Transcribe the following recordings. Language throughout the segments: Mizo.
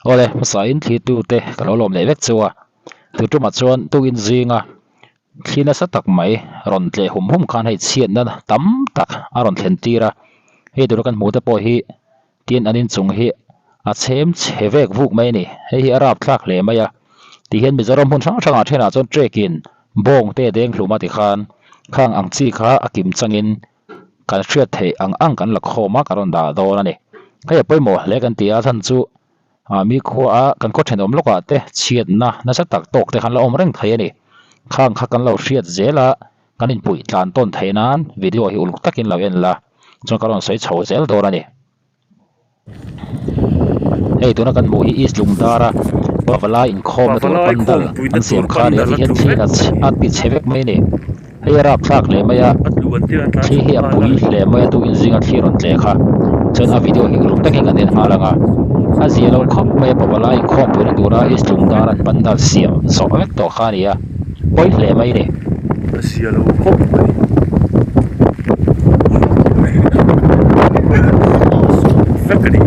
Awle, hmasa in thli tu te ka lo lawm leh vek chu a, tu tumah chuan tukin zinga thli nasa tak mai rawn tleh hum hum khan hei chhiatna tam tak a rawn thlen tir a, hei tura kan hmuh te pawh hi tin an inchung hi a chhem chhe vek vuk mai a ni, hei hi a rap thlak hle mai a, tihian Mizoram hmun hrang hrangah thenah chuan trek in bawng te deng hlum a tikhan khang ang chi kha a kim changin kan hriat theih ang ang kan la khawm a, kan rawn dah dawn a ni. Hei a pawimawh hle kan ti a, chhan chu ah mi khua a kan khaw thenawm lawkah te chhiatna nasa tak tawk te khan la awm reng thei a ni. Khang kha kan lo hriat zel a, kan inpuih tlan tawn theih nan video hi uluk takin lo en la, chuan ka rawn sawi chho zel dawn a ni. Hei tuna kan hmuh hi East Lungdara Pavalai inkhawmna tur pandal an siam kha a ni a ti hian thli a ti chhe vek mai a ni. Hei a rapthlak hle mai a, thli hi a pui hle mai a tukin zinga thli rawn tleh kha. Chuan a video hi uluk takin kan en nghal ang a, a zia lo khawp mai a Pavalai inkhawmpuina tura East Lungdara an pandal siam zawh vek tawh kha a ni a, pawi hle mai a ni. A zia lo khawp mai. Vek a ni.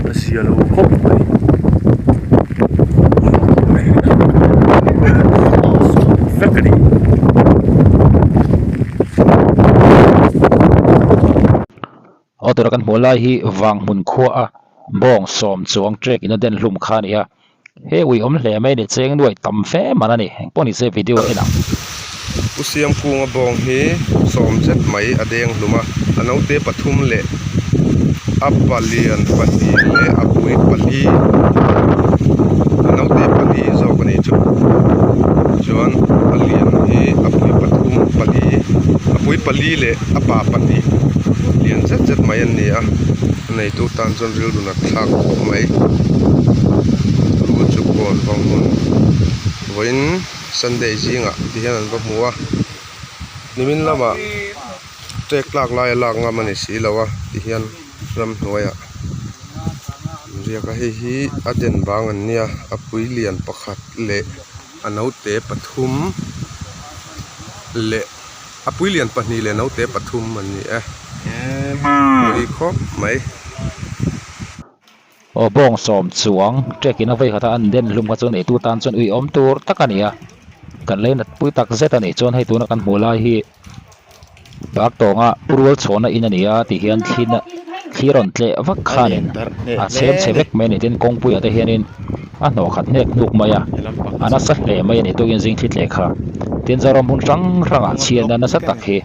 A zia lo khawp mai. Vek a ni. Aw tura kan hmuh lai hi Vanghmun khua a bawng sawm chuang trek in a den hlum kha a ni a, he ui awm hle mai a ni, cheng nuai tam fe man a ni, engpawh ni se video en ang. Pu Siamkunga bawng hi sawm zet mai a deng hlum a, a naute pathum leh a palian pahnih leh a pui pali a naute pali zawk a nih chu chuan a lian hi a pui pathum pali a pui pali leh a pa pahnih lian zet zet mai an ni a a neitu tan chuan rilru nat thlak khawp mai rul chu kawn vang hmun vawiin sunday zingah ti hian an va hmu a nimin lamah tek tlak lai a lak ngam a ni si lo a ti hian ramhnuaiah an riak a hei hi a den bang an nia a pui lian pakhat leh a naute pathum leh. A puilian pahnih leh naute pathum an ni e. Pui khawp mai. Aw bawng sawm chuang trek in a vei khat a an den hlum kha chuan eitu tan chuan ui awm tur tak a ni a. Kan lei nat pui tak zet a nih chuan hei tuna kan hmuh lai hi bak tawnga pu rual chhawna in a ni a tih hian thli na thli rawn tleh vak khanin a chhem chhe vek mai a ni tin kawngpuiah te hianin a hnawh khat hnek hnuk mai a, a nasa hle mai a ni tukin zing thli tleh kha. Tin Zoram hmun hrang hrangah chhiatna nasa tak hi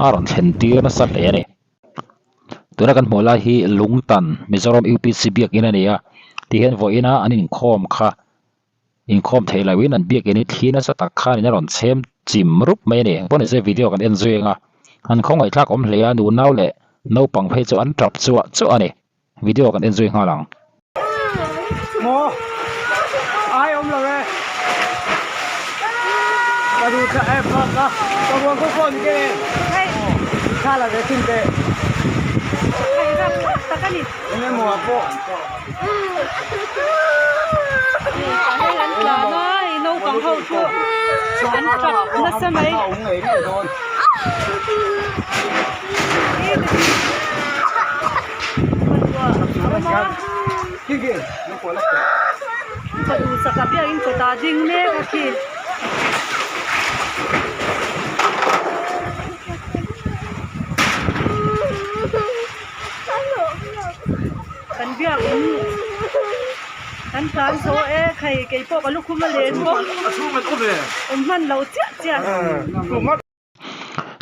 a rawn thlen tir nasa hle a ni. Tuna kan hmuh lai hi Lungtan Mizoram UPC biakin a ni a, tihian vawiina an inkhawm kha inkhawm theih lohin an biakin hi thli nasa tak khanin a rawn chhem chim rup mai a ni. Engpawhnise video kan en zui anga an khawngaihthlak awm hle a, nunau leh naupang phei chu an tap chuah chuah a ni. Video kan en zui nghal ang. Maw ai awm lo e ka duh tha em ka ka ka ruang ko phone ke tha la ve chin te enge maw a pawh hei an tlan a hei naupang ho chu an tap nasa mai. Duhsaka biakin kawtah a ding mek a khi. Kan biakin kan tlan zo e khai keipawh ka lukhum a len bawk awm hman lo chiah chiah.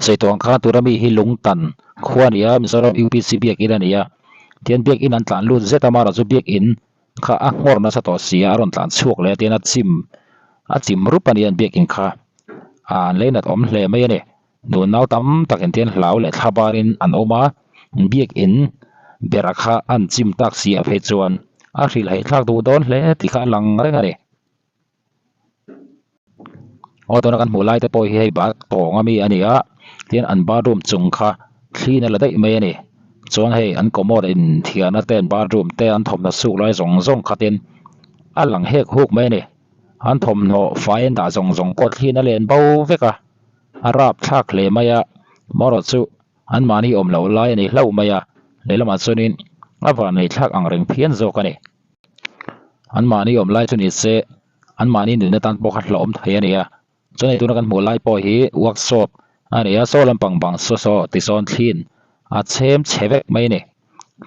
Saituang kha tura mi hi lungtan khua a ni a, Mizoram UPC biakin a ni a, tihian biakin an tlan lut zet a, amaherawhchu biakin kha a nghawr nasa tawh si a, a rawn tlan chhuak leh a tihian a chim a chim rup a ni a biakin kha ah an lei nat awm hle mai a ni, nunau tam takin tihian hlau leh thla barin an awm a, biakin bera kha an chim tak si ah phei chuan a hrilhhaih thlak duh dawn hle tih kha a lang reng a ni. Aw tuna kan hmuh lai te pawh hi hei bak tawng ami a ni a tin an bathroom chung kha thli in a la daih mai a ni chuan hei an commode in thiahna te an bathroom te an thawmhnaw suk lai zawng zawng kha tin a lang hek huk mai a ni an thawmhnaw fai an dah zawng zawng pawh thli in a len bo vek a a rapthlak hle mai a marawh chu. Anmahni awm loh lai a ni hlauh mai a, lehlamah chuanin a vannei thlak ang reng phian zawk a ni. Anmahni awm lai chu ni se anmahni nunna tan pawh kha hlauhawm thei a ni a. Chuan hei tuna kan hmuh lai pawh hi workshop a ni a, saw lampang bang saw saw tisawn thliin a chhem chhe vek mai a ni.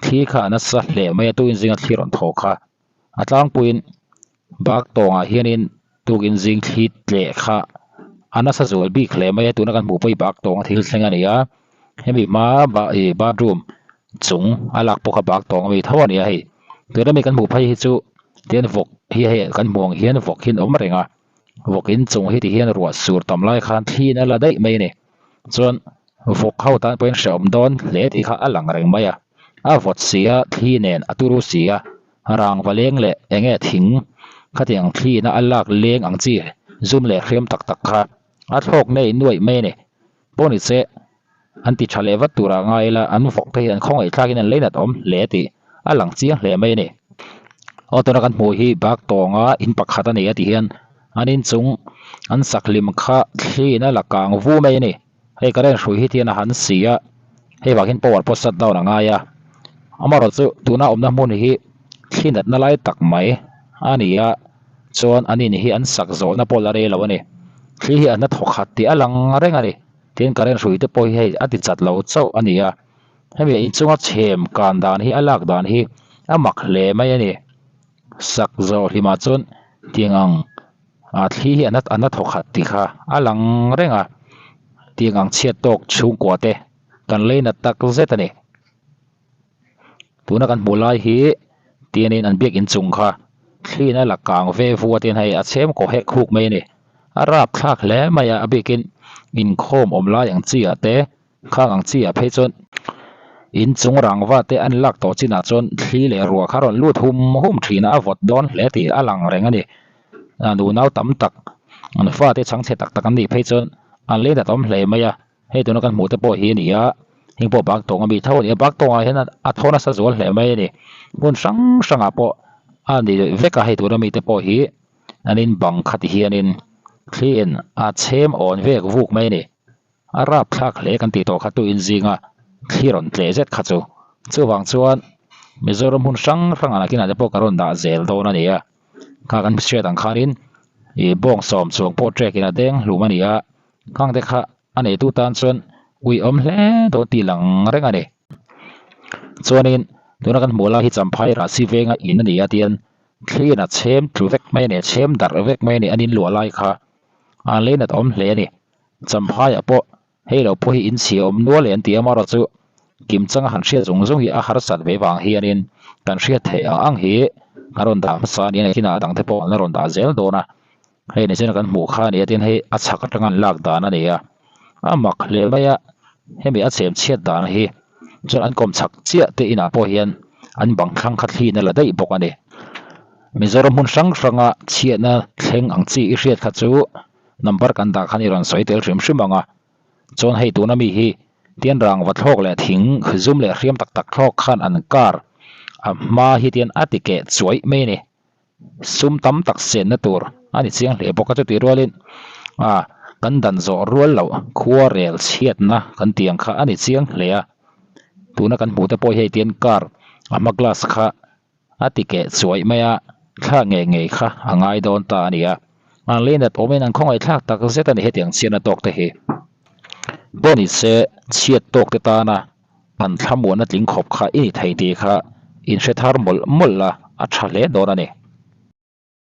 Thli kha a nasa hle mai a, tukin zinga thli rawn thaw kha a tlangpuiin bak tawngah hianin tukin zing thli tleh kha a nasa zual bik hle mai a, tuna kan hmuh pawh hi bak tawnga thil thleng a ni a, hemi hma ih bathroom chung a lak pawh kha bak tawng ami tho a ni a hei. Tuna mi kan hmuh phei hi chu tian vawk hi hei kan hmuh ang hian vawk hi an awm reng a. Vawk in chung hi ti hian ruah sur tam lai khan thliin a la daih mai a ni. Chuan vawk ho tan pawhin hrehawm dawn hle tih kha a lang reng mai a. A vawt si a, thli nen a turu si a, rangva leng leh eng nge thing khatiang thliin a a lak leng ang chi zum leh hriam tak tak kha a thlawk nei nuaih mai a ni. Pawh ni se an ti tha leh vat turah ngai ila an vawk te hi an khawngaih thlakin an leinat awm hle tih a lang chiang hle mai a ni. Aw tuna kan hmuh hi bak tawnga in pakhat a ni a ti hian an inchung an sakhlim kha thliin a la kang vu mai a ni. Hei current hrui hi tian a han si a, hei vang hian power pawh shut down a ngai a. Amaherawhchu tuna awmna hmun hi thli natna lai tak mai a ni a. Chuan an in hi an sak zawhna pawh la rei lo a ni. Thli hi a hna thawk khat tih a lang reng a ni. Tin current hrui te pawh hi hei a ti chat lo chauh a ni a. Hemi inchunga chhem kan dan hi a lak dan hi a mak hle mai a ni. Sak zawh hlimah chuan tiang ang ah thli hi a hna thawk khat tih kha a lang reng a. Tiang ang chhiat tawk chhungkua te kan leinat tak zet a ni. Tuna kan hmuh lai hi tianin an biak inchung kha thliin a la kang ve vu a tin hei a chhem kaw hek huk mai a ni. A rap thlak hle mai a, a bikin inkhawm awm lai ang chi ah te khang ang chi ah phei chuan inchung rangva te an lak tawh chinah chuan thli leh ruah kha a rawn lut hum hum thin a, a vawt dawn hle tih a lang reng a ni. Nunau tam tak an fate chhangchhe tak tak an nih phei chuan an leinat awm hle mai a. Hei tuna kan hmuh te pawh hi a ni a, heng pawh bak tawng a mi tho a ni a, bak tawngah hian a thaw nasa zual hle mai a ni. Hmun hrang hrangah pawh a ni vek a, hei tuna mite pawh hi an in bang kha ti hianin thli in a chhem awn vek vuk mai a ni. A rapthlak hle kan tih tawh kha tu in zinga thli rawn tleh zet kha chu. Chuvang chuan Mizoram hmun hrang hrangah nakinah te pawh ka rawn dah zel dawn a ni a. Kha kan hriat ang khanin ih bawng sawm chuang pawh trek in a deng hlum a ni a, khang te kha a neitu tan chuan ui awm hle dawn tih lang reng a ni. Chuanin tuna kan hmuh lai hi Champhai Rahsi venga in a ni a tian thliin a chhem tlu vek mai a ni, a chhem darh vek mai a ni, an inluah lai kha an leinat awm hle a ni. Champhaiah pawh Hei lo pawh hi inchhia awm nual e an ti a, amaherawh chu kimchanga han hriat zung zung hi a harsat ve vang hianin kan hriat theih ang ang hi kan rawn dah hmasa a ni a, nakinah a dangte pawh an la rawn dah zel dawn a. Hei ni chuan kan hmuh kha a ni a, tin hei a chhak atanga an lak dan a ni a, a mak hle mai a, hemi a chhem chhiat dan hi chuan an kawm chhak chiah te inah pawh hian an bang thlang kha thliin a la daih bawk a ni. Mizoram hmun hrang hranga chhiatna thleng ang chi i hriat kha chu Number kan dah khan i rawn sawi tel hrim hrim ang a, chuan hei tuna mi hi tian rangva thlawk leh thing zum leh hriam tak tak thlawk khan an kar a hma hi tian a ti keh chuaih mai a ni. Sum tam tak senna tur a ni chiang hle bawk a, chutih rualin a kan dan zawh rual loh khua rel chhiatna kan tih ang kha a ni chiang hle a, tuna kan hmuh te pawh hi hei tian kar a hma glass kha A ti keh chuaih mai a, thla ngei ngei kha a ngai dawn ta a ni a. An leinat awmin an khawngaih thlak tak zet a ni hetiang chhiatna tawk te hi. Pawh ni se chhiat tawk te tana an thlamuanna tling khawp kha i ni thei tih kha inhre thar mawlh mawlh la a tha hle dawn a ni.